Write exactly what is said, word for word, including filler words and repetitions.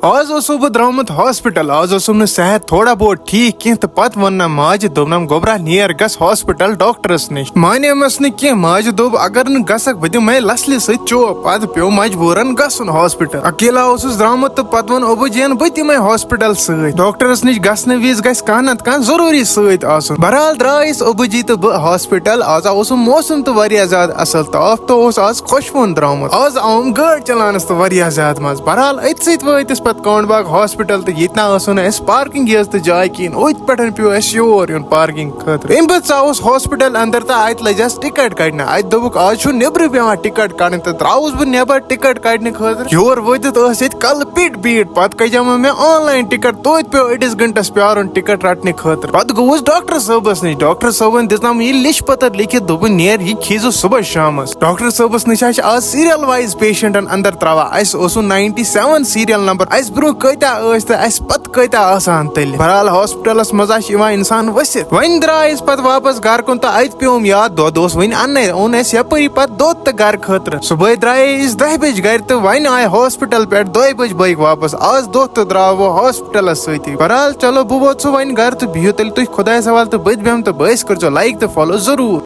آز اوسُس بہٕ درٛامُت ہاسپِٹل۔ آز اوسُم نہٕ صحت تھوڑا بہت ٹھیٖک کینٛہہ، تہٕ پتہٕ ووٚن نہ ماجہِ، دوٚپنم، "گوٚبرا، نیر گژھ ہاسپِٹل ڈاکٹرس نِش۔" مانیمس نہٕ کینٛہہ۔ ماجہِ دوٚپ، "اگر نہٕ گژھکھ، بہٕ دِمے لسلہِ سۭتۍ چوب۔" پتہٕ پیوٚو مجبوٗرن گژھُن ہاسپِٹل۔ اکیلا اوسُس درٛامُت، تہٕ پتہٕ ووٚن ابوٗ جِین، "بہٕ تہِ یِمے ہاسپِٹل سۭتۍ۔" ڈاکٹرس نِش گژھنہٕ وِزِ گژھِ کانٛہہ نتہٕ کانٛہہ ضروٗری سۭتۍ آسُن۔ بہرحال درٛاے أسۍ ابوٗ جی تہٕ بہٕ ہاسپِٹل۔ آز اوسُم موسم تہٕ واریاہ زیادٕ اصل، تاپھ تہٕ اوس آز خۄشوُن درٛامُت۔ آز آوُم گٲڑۍ چلاونس تہٕ واریاہ زیادٕ مزٕ۔ بہرحال أتھۍ سۭتۍ وٲتۍ أسۍ پتہٕ کونڈ باغ ہاسپِٹل، تہٕ ییٚتہِ نہ ٲسٕن اَسہِ پارکنگ یٲژ تہِ جاے کِہیٖنۍ۔ أتھۍ پٮ۪ٹھ پیوٚو اَسہِ یور یُن پارکنگ خٲطرٕ۔ اَمہِ پتہٕ ژاوُس ہاسپِٹل اندر تہٕ اَتہِ لٔج اَسہِ ٹکٹ کڑنہِ۔ اَتہِ دوٚپُکھ، "آز چھُ نیٚبرٕ پٮ۪وان ٹکٹ کڑٕنۍ۔" تہٕ درٛاوُس بہٕ نیٚبر ٹکٹ کڑنہِ خٲطرٕ۔ یور وٲتِتھ ٲس ییٚتہِ کلہٕ پِٹ بیٖٹھ۔ پتہٕ کڑیٛاو مےٚ آن لاین ٹکٹ، توتہِ پیوٚو أڑِس گھنٹس پیارُن ٹکٹ رٹنہٕ خٲطرٕ۔ پتہٕ گوٚوُس ڈاکٹر صٲبس نِش۔ ڈاکٹر صٲبن دِژنم یہِ لِچھ پتر لیکھِتھ، دوٚپُن، "نیر، یہِ کھیزیو صبحس شامس۔" ڈاکٹر صٲبس نِش چھِ آز سیریل وایز پیشنٹن اندر تراوان۔ اَسہِ اوسُن ناینٹی سیون سیریل نمبر۔ اَسہِ برونٛہہ کۭتیاہ ٲسۍ تہٕ اَسہِ پتہٕ کۭتیاہ آسان تیٚلہِ۔ بہرحال ہاسپٹلس منٛز آسہِ یِوان انسان ؤسِتھ۔ وۄنۍ درٛاے أسۍ پتہٕ واپس گرٕ کُن تہٕ اَتہِ پیوٚم یاد، دۄد اوس وٕنہِ اَننَے۔ اوٚن اَسہِ یپٲری پتہٕ دۄد تہٕ گرٕ خٲطرٕ۔ صبحٲے درٛایے أسۍ دَہہِ بجہِ گرِ تہٕ وۄنۍ آے ہاسپٹل پٮ۪ٹھ دۄیہِ بجہِ بٲگۍ واپس۔ آز دۄہ تہٕ درٛاو وۄنۍ ہاسپٹلس سۭتی۔ بہرحال چلو، بہٕ ووت سُہ وۄنۍ گرٕ تہٕ بِہِو تیٚلہِ تُہۍ خۄدایس حوالہٕ تہٕ بہٕ تہِ بیٚہمہٕ تہٕ بٲیِس کٔرۍزیو لایک تہٕ فالو ضروٗر۔